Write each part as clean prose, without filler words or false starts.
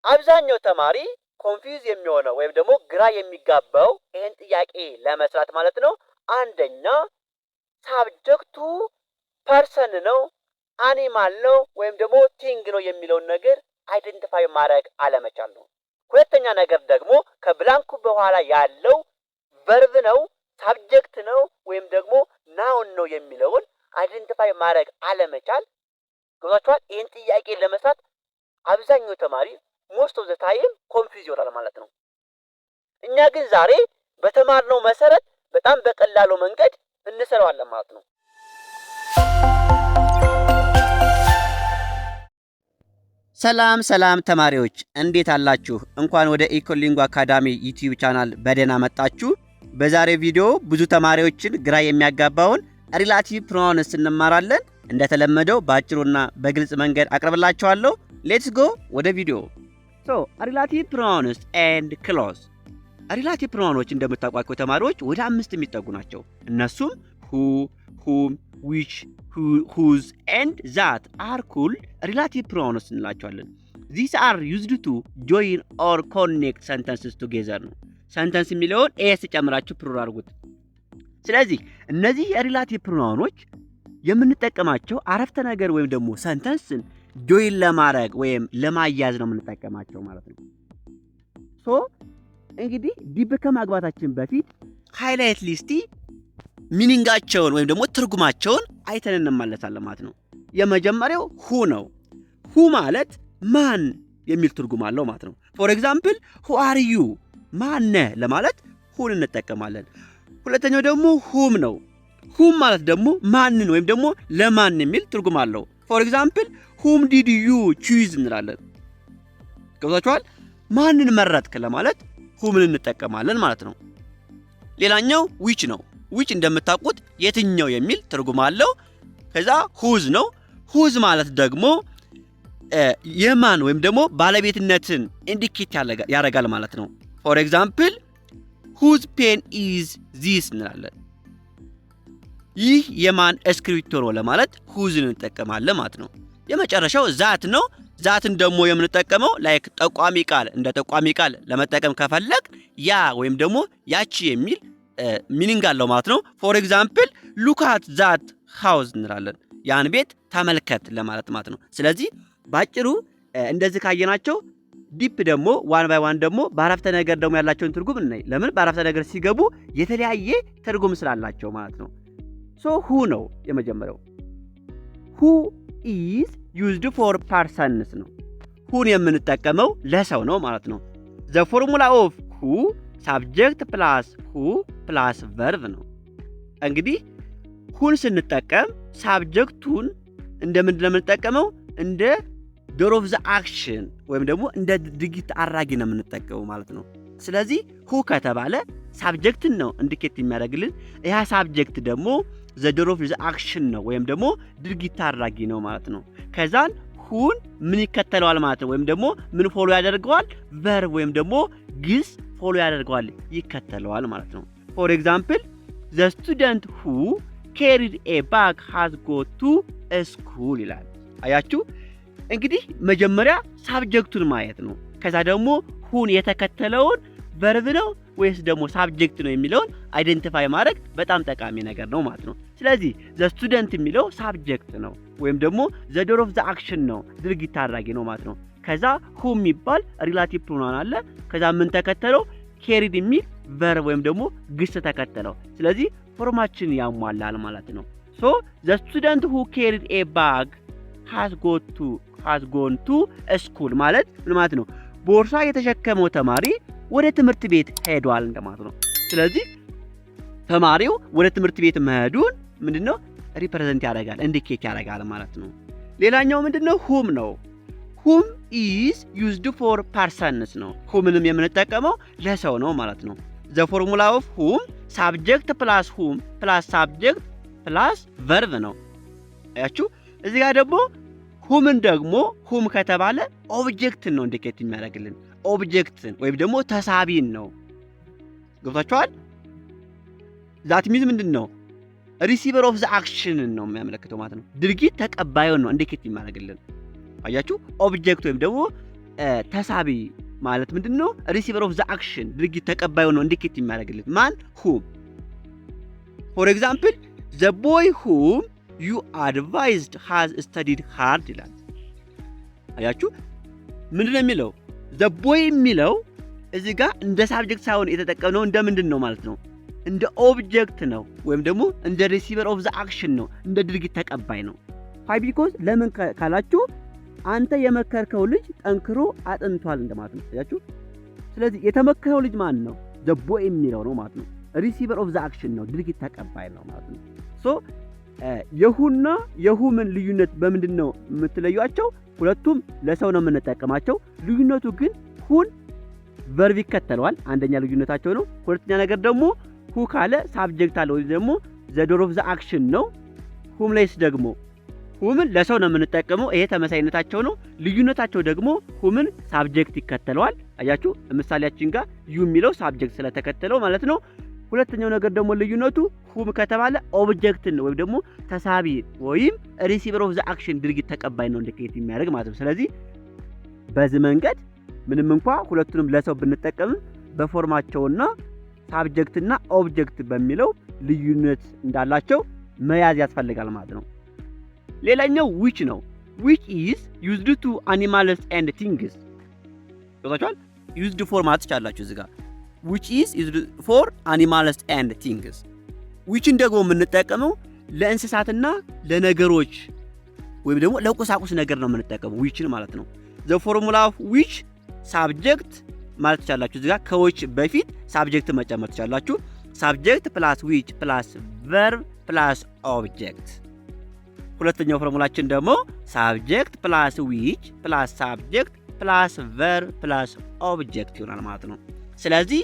አብዛኛው ተማሪ confuse የሚሆነው ወይም ደግሞ ግራ የሚጋባው ይህን ጥያቄ ለመስራት ማለት ነው። አንደኛ subject ኡ person ነው፣ animal ነው ወይም ደግሞ thing ነው የሚለውን ነገር identify ማድረግ አለመቻል ነው። ሁለተኛ ነገር ደግሞ ከ blank ኡ በኋላ ያለው verb ነው፣ subject ነው ወይም ደግሞ noun ነው የሚለውን identify ማድረግ አለመቻል። ገብቷችኋል? ይህን ጥያቄ ለመስራት አብዛኛው ተማሪ most of the time confuse ይሆናል ማለት ነው። እኛ ግን ዛሬ በተማርነው መሰረት በጣም በቀላሉ መንገድ እንሰራዋለን ማለት ነው። ሰላም ሰላም ተማሪዎች፣ እንዴት አላችሁ? እንኳን ወደ ኢኮሊንጎ አካዳሚ YouTube channel በደህና መጣችሁ። በዛሬው ቪዲዮ ብዙ ተማሪዎችን ግራ የሚያጋባውን relative pronouns እንማራለን። እንደተለመደው በአጭሩና በግልጽ መንገድ አቅርብላችኋለሁ። Let's go ወደ ቪዲዮ። So relative pronouns and clause። Relative pronoun ኦች እንደምታውቋቸው ተማሪዎች ወደ አምስት የሚጠጉ ናቸው። እነሱም who፣ whom፣ which፣ whose and that are called relative pronouns እንላቸዋለን። These are used to join or connect sentences together ነው። Sentence የሚለውን s ጨምራችሁ plural አድርጉት። ስለዚህ እነዚህ የ relative pronoun ኦች የምንጠቀማቸው አረፍተ ነገር ወይም ደግሞ sentence ን join ለማድረግ ወይም ለማያያዝ ነው የምንጠቀማቸው ማለት ነው። So እንግዲህ deep ከመግባታችን በፊት highlight ሊስቲ meaning ኣቸውን ወይም ደግሞ ትርጉማቸውን አይተን እንመለሳለን ማለት ነው። የመጀመሪያው who ነው። Who ማለት ማን የሚል ትርጉም አለው ማለት ነው። For example, "Who are you?" ማነህ ለማለት who ን እንጠቀማለን። ሁለተኛው ደግሞ whom ነው። Whom ማለት ደግሞ ማንን ወይም ደግሞ ለማን የሚል ትርጉም አለው። For example, "Whom did you choose?" እንላለን። ገብቷችኋል? ማንን መረጥክ ለማለት whom ን እንጠቀማለን ማለት ነው። ሌላኛው which ነው። Which እንደምታውቁት የትኛው የሚል ትርጉም አለው። ከዛ whose ነው። Whose ማለት ደግሞ የማን ወይም ደግሞ ባለቤትነትን indicate ያደርጋል ማለት ነው። For example, "Whose pen is this?" እንላለን። ይህ የማን እስክሪብቶ ነው ለማለት whose ን እንጠቀማለን ማለት ነው። የመጨረሻው that ነው። That ን ደግሞ የምንጠቀመው like ጠቋሚ ቃል፣ እንደ ጠቋሚ ቃል ለመጠቀም ከፈለግ ያ ወይም ደግሞ ያቺ የሚል meaning አለው ማለት ነው። For example, "Look at that house" እንላለን። ያን ቤት ተመልከት ለማለት ማለት ነው። ስለዚህ ባጭሩ እንደዚህ ካየናቸው deep ደግሞ one by one ደግሞ በአረፍተ ነገር ደግሞ ያላቸውን ትርጉም እናይ። ለምን በአረፍተ ነገር ሲገቡ የተለያየ ትርጉም ስላላቸው ማለት ነው። So who ነው የመጀመሪያው። Who is used for persons ነው። Who ን የምንጠቀመው ለሰው ነው ማለት ነው። The formula of who subject plus who plus verb ነው። እንግዲህ who ን ስንጠቀም subject ኡን እንደ ምንድን ነው የምንጠቀመው? እንደ doer of the action ወይም ደግሞ እንደ ድርጊት አድራጊ ነው የምንጠቀመው ማለት ነው። ስለዚህ who ከተባለ subject ን ነው indicate የሚያደርግልን። ያ subject ደግሞ the doer of the action ነው ወይም ደግሞ ድርጊት አድራጊ ነው ማለት ነው። ከዛን who ን ምን ይከተለዋል ማለት ነው፣ ወይም ደግሞ ምን follow ያደርገዋል? Verb ወይም ደግሞ ግስ follow ያደርገዋል፣ ይከተለዋል ማለት ነው። For example, "The student who carried a bag has go to school" ይላል። አያችሁ፣ እንግዲህ መጀመሪያ subject ኡን ማየት ነው። ከዛ ደግሞ who ን የተከተለውን verb ነው ወይስ ደግሞ subject ነው የሚለውን identify ማድረግ በጣም ጠቃሚ ነገር ነው ማለት ነው። ስለዚህ the student የሚለው subject ነው ወይም ደግሞ the doer of the action ነው፣ ድርጊት አድራጊ ነው ማለት ነው። ከዛ who የሚባል relative pronoun አለ። ከዛ ምን ተከተለው? Carried የሚል verb ወይም ደግሞ ግስ ተከተለው። ስለዚህ form ኣችን ያሟላል ማለት ነው። So "The student who carried a bag has gone to school" ማለት ምን ማለት ነው? ቦርሳ የተሸከመው ተማሪ ወደ ትምህርት ቤት ሄዷል እንደማለት ነው። ስለዚህ ተማሪው ወደ ትምህርት ቤት መሄዱን ምንድነው represent ያደርጋል፣ indicate ያደርጋል ማለት ነው። ሌላኛው ምንድነው? Whom ነው። Whom is used for persons ነው። Whom ንም የምንጠቀመው ለሰው ነው ማለት ነው። The formula of whom subject plus whom plus subject plus verb ነው። አያችሁ፣ እዚህ ጋር ደግሞ whom ን ደግሞ whom ከተባለ object ን ነው indicate የሚያደርግልን፣ object ን ወይም ደግሞ ተሳቢን ነው። ገብቷችኋል? That means ምንድን ነው? Receiver of the action ን ነው የሚያመለክተው ማለት ነው። ድርጊት ተቀባዩን ነው indicate የሚያደርግልን። አያችሁ፣ object ወይም ደግሞ ተሳቢ ማለት ምንድን ነው? Receiver of the action፣ ድርጊት ተቀባዩ ነው indicate የሚያደርግልን ማን? Whom። For example, "The boy whom you advised has studied hard" ይላል። አያችሁ፣ ምንድን ነው የሚለው? The boy የሚለው እዚህ ጋር እንደ subject ሳይሆን የተጠቀምነው እንደ ምንድን ነው ማለት ነው? እንደ object ነው፣ ወይም ደግሞ እንደ receiver of the action ነው፣ እንደ ድርጊት ተቀባይ ነው። Why? Because ለምን ካላችሁ አንተ የመከርከው ልጅ ጠንክሮ አጥንቷል እንደማለት ነው። አያችሁ። ስለዚህ የተመከረው ልጅ ማን ነው? The boy የሚለው ነው ማለት ነው። Receiver of the action ነው፣ ድርጊት ተቀባይ ነው ማለት ነው። So የ who ና የ whom ን ልዩነት በምንድን ነው የምትለዩቸው? ሁለቱም ለሰው ነው የምንጠቀማቸው። ልዩነቱ ግን who ን verb ይከተለዋል። አንደኛ ልዩነታቸው ነው። ሁለተኛ ነገር ደግሞ who ካለ subject አለ ወይም ደግሞ the doer of the action ነው። Whom ላይስ ደግሞ whom ን ለሰው ነው የምንጠቀመው። ይሄ ተመሳሳይነታቸው ነው። ልዩነታቸው ደግሞ whom ን subject ይከተለዋል። አያችሁ፣ ምሳሌያችን ጋር you የሚለው subject ስለተከተለው ማለት ነው። ሁለተኛው ነገር ደግሞ ልዩነቱ whom ከተባለ object ን ወይም ደግሞ ተሳቢ ወይም receiver of the action፣ ድርጊት ተቀባይ ነው indicate የሚያደርግ ማለት ነው። ስለዚህ በዚህ መንገድ ምንም እንኳ ሁለቱንም ለሰው ብንጠቀምም በ form ኣቸውና subject ና object በሚለው ልዩነት እንዳላቸው መያዝ ያስፈልጋል ማለት ነው። ሌላኛው which ነው። Which is used to animals and things። ገብታችኋል? Used for ማለት ትችላላችሁ እዚህ ጋር። Which is used for animals and things። Which ን ደግሞ የምንጠቀመው ለእንስሳትና ለነገሮች ወይም ደግሞ ለቁሳቁስ ነገር ነው የምንጠቀመው which ን ማለት ነው። The formula of which፣ subject ማለት ትችላላችሁ። እዚህ ጋር ከ which በፊት subject መጨመር ትችላላችሁ። Subject plus which plus verb plus object። ሁለተኛው ፎርሙላችን ደግሞ subject plus which plus subject plus verb plus object ይሆናል ማለት ነው። ስለዚህ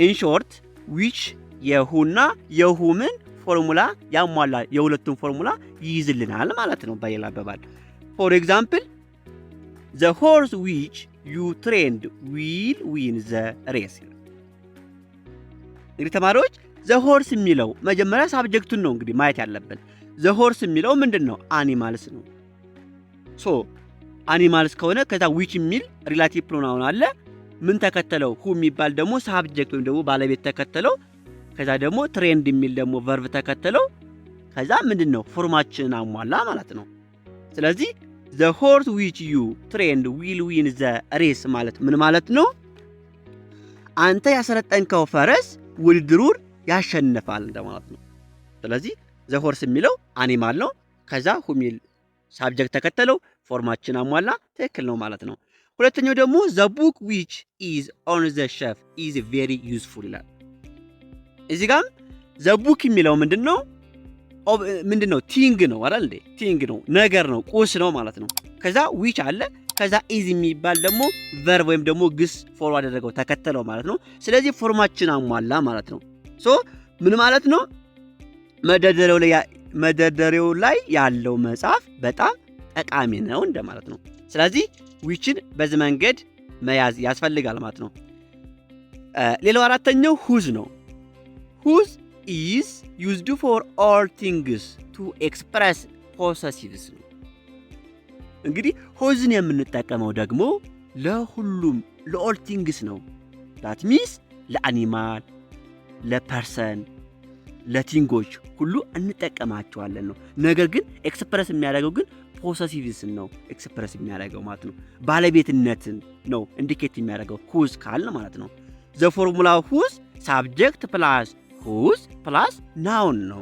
in short which የ who ና የ whom ን formula ያሟላል፣ የሁለቱን ፎርሙላ ይይዝልናል ማለት ነው። በሌላ አባባል፣ for example, "The horse which you trained will win the race" ይላል። እንግዲህ ተማሪዎች፣ the horse የሚለው መጀመሪያ subject ኡን ነው እንግዲህ ማየት ያለብን። The horse የሚለው ምንድን ነው? Animals ነው። So animals ከሆነ ከዛ which የሚል relative pronoun አለ። ምን ተከተለው? Who የሚባል ደግሞ subject ወይም ደግሞ ባለቤት ተከተለው። ከዛ ደግሞ trained የሚል ደግሞ verb ተከተለው። ከዛ ምንድን ነው form ኣችንን አሟላ ማለት ነው። ስለዚህ "The horse which you trained will win the race" ማለት ምን ማለት ነው? አንተ ያሰለጠንከው ፈረስ ውድድሩን ያሸንፋል እንደማለት ነው። ስለዚህ the horse የሚለው animal ነው። ከዛ who ሚል subject ተከተለው፣ form ኣችን አሟላ፣ ትክክል ነው ማለት ነው። ሁለተኛው ደግሞ "The book which is on the shelf is very useful" ይላል። እዚህ ጋም the book የሚለው ምንድን ነው? ምንድን ነው? Thing ነው አይደል እንዴ? Thing ነው፣ ነገር ነው፣ ቁስ ነው ማለት ነው። ከዛ which አለ። ከዛ is የሚባል ደግሞ verb ወይም ደግሞ ግስ follow አደረገው፣ ተከተለው ማለት ነው። ስለዚህ form ኣችን አሟላ ማለት ነው። So ምን ማለት ነው? መደርደሪያው ላይ ያለው መጽሐፍ በጣም ጠቃሚ ነው እንደማለት ነው። ስለዚህ which ን በዚህ መንገድ መያዝ ያስፈልጋል ማለት ነው። ሌላው አራተኛው whose ነው። Whose is used for all things to express possessives ነው። እንግዲህ whose ን የምንጠቀመው ደግሞ ለሁሉም፣ ለ all things ነው። That means ለ animal፣ ለ person፣ ለ thing ኦች ሁሉ እንጠቀማቸዋለን ነው። ነገር ግን express የሚያደርገው ግን possessives ን ነው express የሚያደርገው ማለት ነው። ባለቤትነትን ነው indicate የሚያደርገው whose ካልን ማለት ነው። The formula whose፣ subject plus whose plus noun ነው።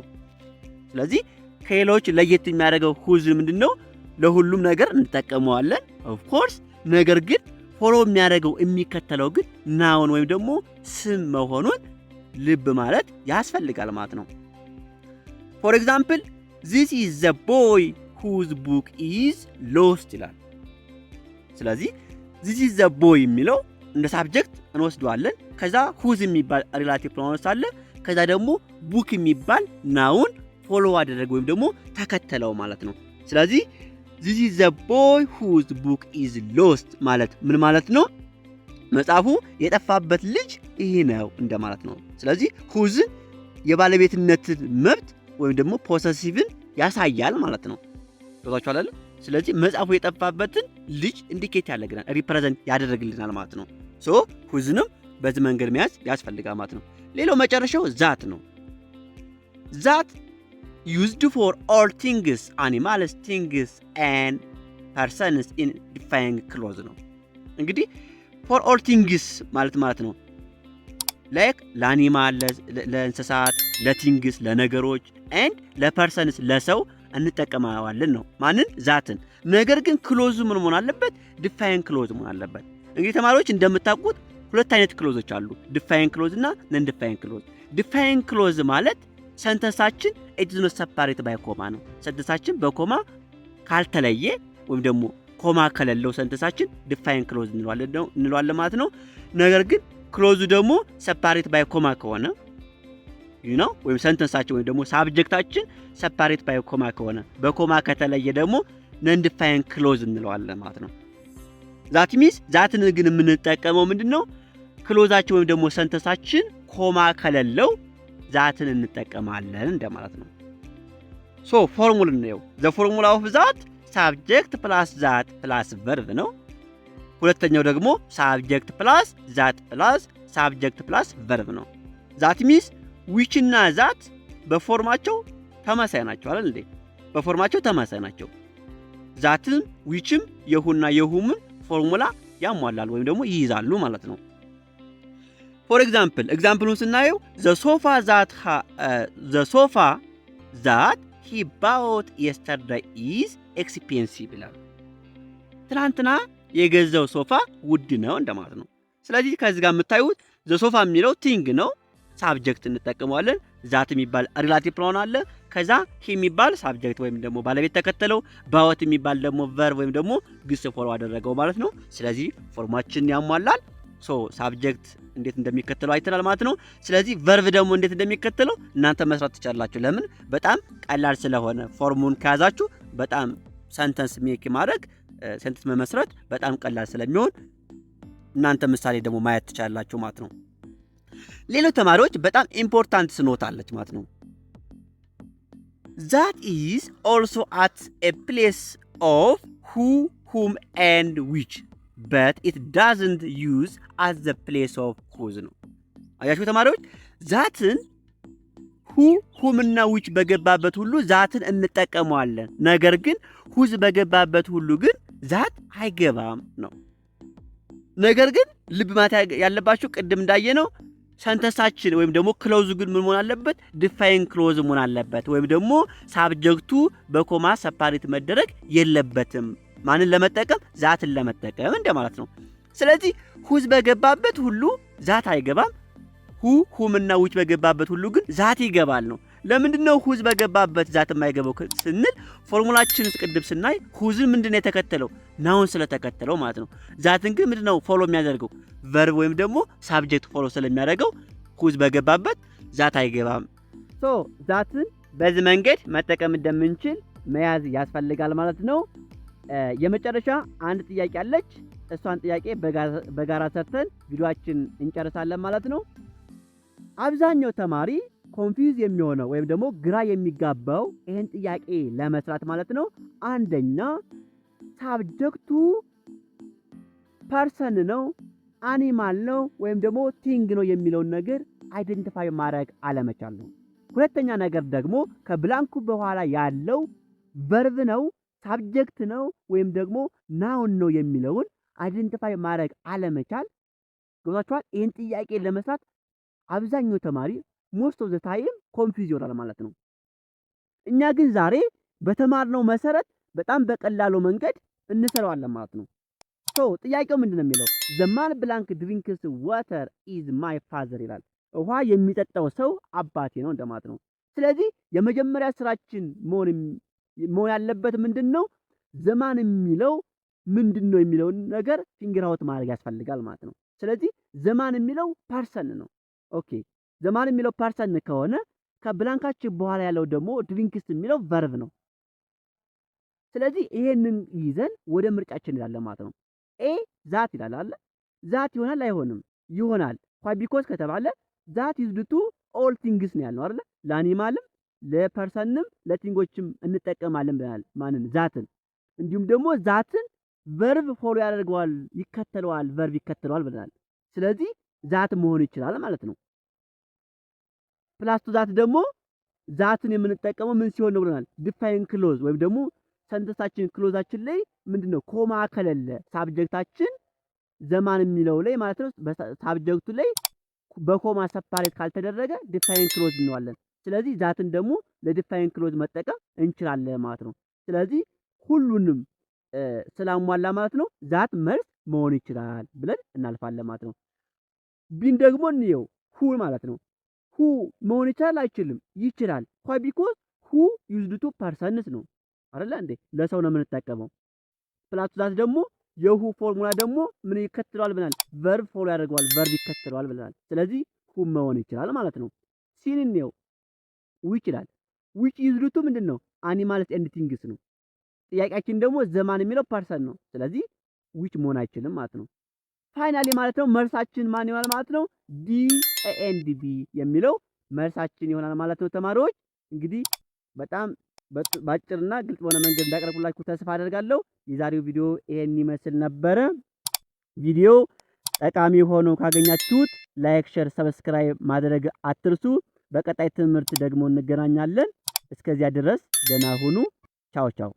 ስለዚህ ከሌሎች ለየት የሚያደርገው whose ምንድን ነው? ለሁሉም ነገር እንጠቀመዋለን of course። ነገር ግን follow የሚያደርገው፣ የሚከተለው ግን noun ወይም ደግሞ ስም መሆኑን ልብ ማለት ያስፈልጋል ማለት ነው። For example, "This is the boy whose book is lost" ይላል። ስለዚህ this is the boy የሚለው እንደ subject እንወስደዋለን። ከዛ whose የሚባል relative pronouns አለ። ከዛ ደግሞ book የሚባል noun follow አደረገ ወይም ደግሞ ተከተለው ማለት ነው። ስለዚህ "This is the boy whose book is lost" ማለት ምን ማለት ነው? መጽሐፉ የጠፋበት ልጅ ይህ ነው እንደማለት ነው። ስለዚህ whose ን የባለቤትነትን መብት ወይም ደግሞ possessive ን ያሳያል ማለት ነው። ገብቷችኋል አይደል? ስለዚህ መጽሐፉ የጠፋበትን ልጅ indicate ያደርግልናል፣ represent ያደርግልናል ማለት ነው። So whose ንም በዚህ መንገድ መያዝ ያስፈልጋል ማለት ነው። ሌላው መጨረሻው that ነው። That used for all things, animals, things and persons in defining clause ነው። እንግዲህ for all things ማለት ነው like ለ animal፣ ለእንስሳት፣ ለ things፣ ለነገሮች and ለ persons፣ ለሰው እንጠቀመዋለን ነው። ማንን? That ን። ነገር ግን clause ኡ ምን መሆን አለበት? Defining clause መሆን አለበት። እንግዲህ ተማሪዎች እንደምታውቁት ሁለት አይነት clause ኦች አሉ፣ defining clause እና non defining clause። Defining clause ማለት sentence ኣችን it is not separate by comma ነው። Sentence ኣችን በ comma ካልተለየ ወይም ደግሞ comma ከሌለው sentence ኣችን defining clause እንለዋለን ማለት ነው። ነገር ግን clause ኡ ደግሞ separate by comma ከሆነ ነው ወይም sentence ኣችን ወይም ደግሞ subject ኣችን separate by comma ከሆነ፣ በ comma ከተለየ ደግሞ non defining clause እንለዋለን ማለት ነው። That means that ን ግን የምንጠቀመው ምንድን ነው? Clause ኣችን ወይም ደግሞ sentence ኣችን comma ከሌለው that ን እንጠቀማለን እንደማለት ነው። So formula ነው። The formula of that subject plus that plus verb ነው። ሁለተኛው ደግሞ subject plus that plus subject plus verb ነው። That means which ና that በ form ኣቸው ተመሳሳይ ናቸው አይደል እንዴ? በ form ኣቸው ተመሳሳይ ናቸው። ዛትም ዊችም የሁና የሁምን ፎርሙላ ያሟላሉ ወይም ደግሞ ይይዛሉ ማለት ነው። For example, example ኡን ስናየው the sofa that he bought yesterday is expensive ይላል። ትናንትና የገዛው ሶፋ ውድ ነው እንደማለት ነው። ስለዚህ ከዚህ ጋር የምታዩት the sofa የሚለው thing ነው፣ subject እንጠቀመዋለን። That የሚባል relative pronoun አለ። ከዛ he የሚባል subject ወይም ደግሞ ባለቤት ተከተለው፣ bought የሚባል ደግሞ verb ወይም ደግሞ ግስ follow አደረገው ማለት ነው። ስለዚህ form ኣችንን ያሟላል። So subject እንዴት እንደሚከተለው አይተናል ማለት ነው። ስለዚህ verb ደግሞ እንዴት እንደሚከተለው እናንተ መስራት ትችላላችሁ። ለምን? በጣም ቀላል ስለሆነ form ኡን ከያዛችሁ በጣም sentence make ማድረግ፣ sentence መመስረት በጣም ቀላል ስለሚሆን እናንተ ምሳሌ ደግሞ ማየት ትችላላችሁ ማለት ነው። ሌሎች ተማሪዎች በጣም important note አለች ማለት ነው። That is also at a place of who, whom and which, but it doesn't use at the place of whose ነው። አያችሁ ተማሪዎች፣ that ን who, whom ና which በገባበት ሁሉ that ን እንጠቀመዋለን። ነገር ግን whose በገባበት ሁሉ ግን that አይገባም ነው። ነገር ግን ልብ ማለት ያለባችሁ ቅድም እንዳየነው sentence ኣችን ወይም ደግሞ clause ኡ ግን ምን መሆን አለበት? Defining clause መሆን አለበት። ወይም ደግሞ subject ኡ በ comma separate መደረግ የለበትም። ማንን ለመጠቀም? That ን ለመጠቀም እንደማለት ነው። ስለዚህ whose በገባበት ሁሉ that አይገባም። Who, whom ና which በገባበት ሁሉ ግን that ይገባል ነው። ለምንድን ነው whose በገባበት that የማይገባው ስንል ፎርሙላችንን ቅድም ስናይ whose ን ምንድን ነው የተከተለው? Noun ስለተከተለው ማለት ነው። That ን ግን ምንድን ነው follow የሚያደርገው? Verb ወይም ደግሞ subject follow ስለሚያደርገው whose በገባበት that አይገባም። So that ን በዚህ መንገድ መጠቀም እንደምንችል መያዝ ያስፈልጋል ማለት ነው። የመጨረሻ አንድ ጥያቄ አለች። እሷን ጥያቄ በጋራ ሰርተን ቪዲዮአችን እንጨርሳለን ማለት ነው። አብዛኛው ተማሪ confuse የሚሆነው ወይም ደግሞ ግራ የሚጋባው ይህን ጥያቄ ለመስራት ማለት ነው። አንደኛ subject ኡ person ነው፣ animal ነው ወይም ደግሞ thing ነው የሚለውን ነገር identify ማድረግ አለመቻል ነው። ሁለተኛ ነገር ደግሞ ከ blank ኡ በኋላ ያለው verb ነው፣ subject ነው ወይም ደግሞ noun ነው የሚለውን identify ማድረግ አለመቻል። ገብቷችኋል? ይህን ጥያቄ ለመስራት አብዛኛው ተማሪ most of the time confuse ይሆናል ማለት ነው። እኛ ግን ዛሬ በተማርነው መሰረት በጣም በቀላሉ መንገድ እንሰራዋለን ማለት ነው። So ጥያቄው ምንድን ነው የሚለው? The man blank drinks water is my father ይላል። ውሃ የሚጠጣው ሰው አባቴ ነው እንደማለት ነው። ስለዚህ የመጀመሪያ ስራችን መሆን ያለበት ምንድን ነው? The man የሚለው ምንድን ነው የሚለውን ነገር figure out ማድረግ ያስፈልጋል ማለት ነው። ስለዚህ the man የሚለው person ነው። Okay, the man የሚለው person ከሆነ ከ blank ኣችን በኋላ ያለው ደግሞ drinks የሚለው verb ነው። ስለዚህ ይሄንን ይዘን ወደ ምርጫችን እንሄዳለን ማለት ነው። A that ይላል አለ። That ይሆናል አይሆንም? ይሆናል። Why? Because ከተባለ that used to all things ነው ያልነው አይደለ? ለአኒማልም ለፐርሰንም ለቲንጎችም እንጠቀማለን ብለናል። ማንን? That ን። እንዲሁም ደግሞ that ን verb follow ያደርገዋል፣ ይከተለዋል፣ verb ይከተለዋል ብለናል። ስለዚህ that መሆን ይችላል ማለት ነው። Plus to that ደግሞ that ን የምንጠቀመው ምን ሲሆን ነው ብለናል? Defining clause ወይም ደግሞ sentence ኣችን clause ኣችን ላይ ምንድነው comma ከሌለ subject ኣችን the man የሚለው ላይ ማለት ነው። Subject ኡ ላይ በ comma separate ካልተደረገ defining clause እንለዋለን። ስለዚህ that ን ደግሞ ለ defining clause መጠቀም እንችላለን ማለት ነው። ስለዚህ ሁሉንም ስላሟላ ማለት ነው that መልስ መሆን ይችላል ብለን እናልፋለን ማለት ነው። B ን ደግሞ እንየው፣ who ማለት ነው። Who መሆን ይችላል አይችልም? ይችላል። Why? Because who used to persons ነው አይደለ እንዴ? ለሰው ነው የምንጠቀመው። Plus that ደግሞ የ who formula ደግሞ ምን ይከተለዋል ብለናል? Verb follow ያደርገዋል፣ verb ይከተለዋል ብለናል። ስለዚህ who መሆን ይችላል ማለት ነው። C ን እንየው፣ which ይላል። Which used to ምንድን ነው? Animals and things ነው። ጥያቄያችን ደግሞ the man የሚለው person ነው። ስለዚህ which መሆን አይችልም ማለት ነው። Finally ማለት ነው መልሳችን ማን ይሆናል ማለት ነው? D, A and B የሚለው መልሳችን ይሆናል ማለት ነው። ተማሪዎች፣ እንግዲህ በጣም ባጭርና ግልጽ በሆነ መንገድ እንዳቀረብኩላችሁ ተስፋ አደርጋለሁ። የዛሬው ቪዲዮ ይሄን ይመስል ነበረ። ቪዲዮ ጠቃሚ ሆኖ ካገኛችሁት like፣ share፣ subscribe ማድረግ አትርሱ። በቀጣይ ትምህርት ደግሞ እንገናኛለን። እስከዚያ ድረስ ደህና ሁኑ። ቻው ቻው።